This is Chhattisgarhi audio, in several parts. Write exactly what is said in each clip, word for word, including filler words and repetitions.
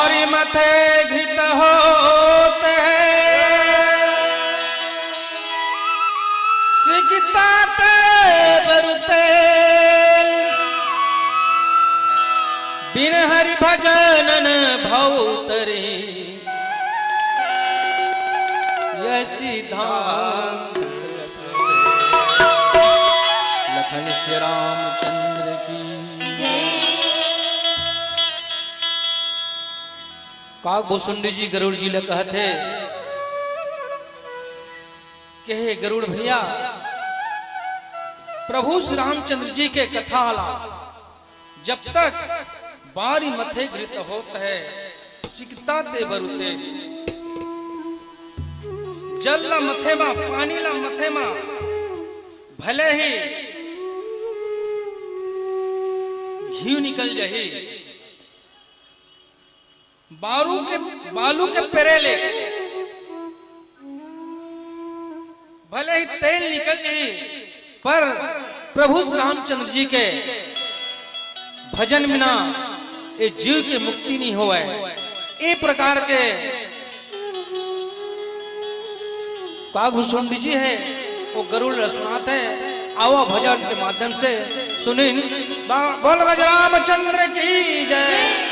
बारी मथे घृत होत हे, सिकता ते बरु तेल, बिन हरि भजन न भव तरे। यह सिद्धांत लखन श्री रामचंद्र की। काग भुसुंडी जी गरुड़ जी ल कहत हे कि हे गरुड़ भैया, प्रभु श्री रामचंद्र जी के कथा ला जब तक बारी मथे घृत होत हे, सिकता ते बरु तेल। जल ला मथे मा, पानी ला मथे मा, भले ही घीव निकल जाही, बारू के, बालू के पेरे ले भले ही तेल निकल जाही, पर प्रभु श्री रामचंद्र जी के भजन बिना ये जीव के मुक्ति नहीं होवय। ए प्रकार के काग भुसुंडी जी हे, वो गरुड़ ल सुनात हे। आवा भजन के माध्यम से सुनिन। बा-, बोल राज रामचंद्र की जय।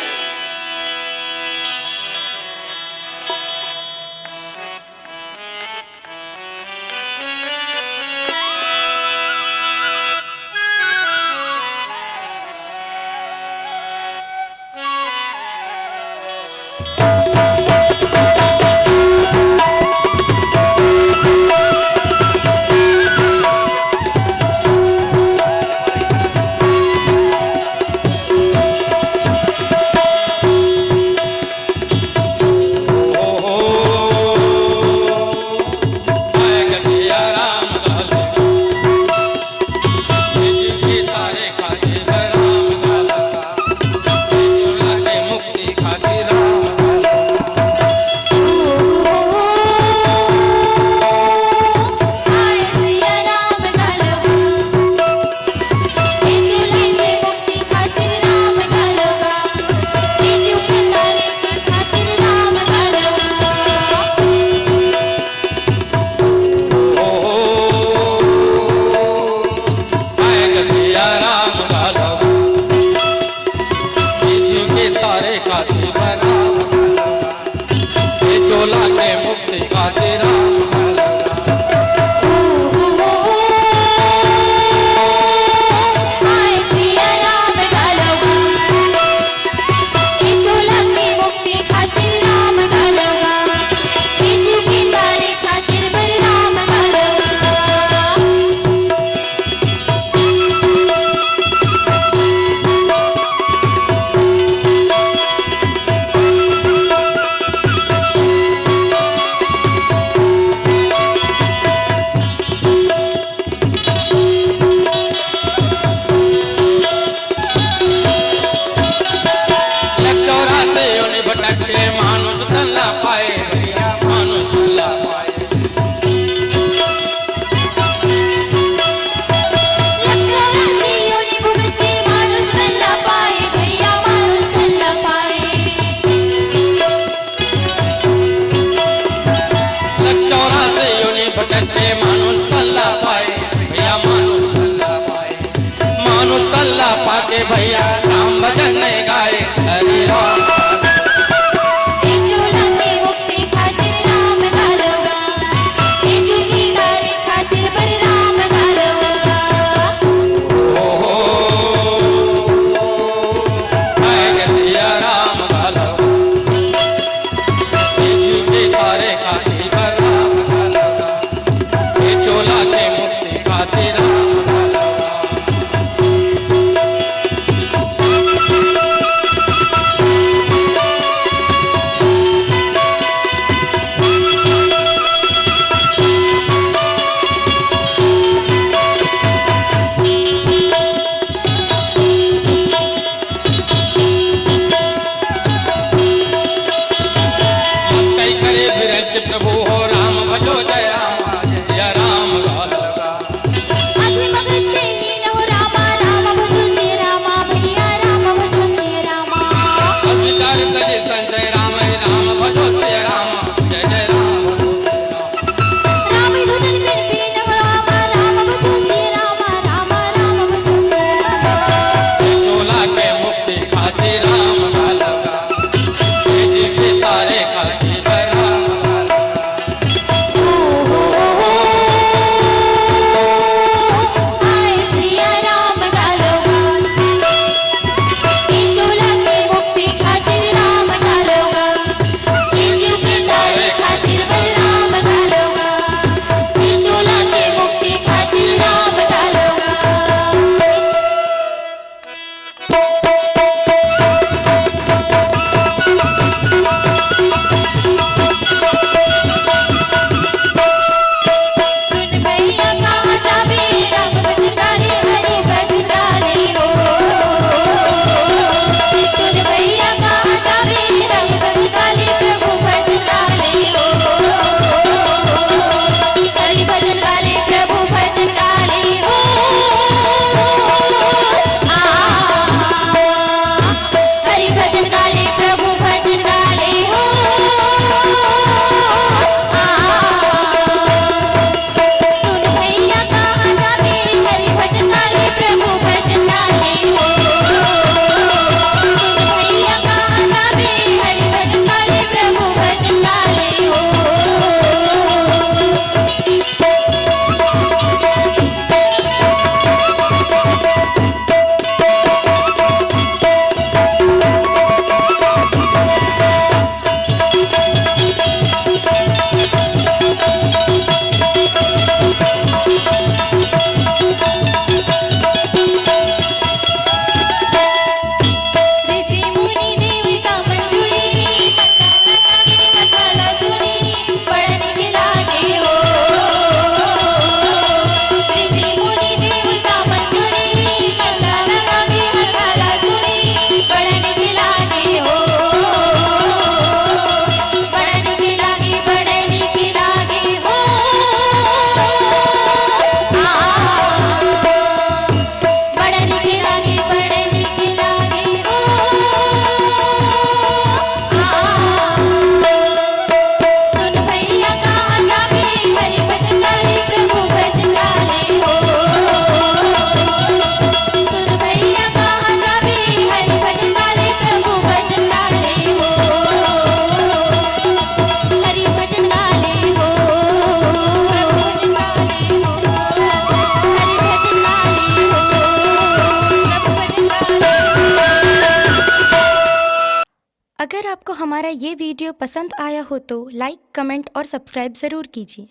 अगर आपको हमारा ये वीडियो पसंद आया हो तो लाइक, कमेंट और सब्सक्राइब ज़रूर कीजिए।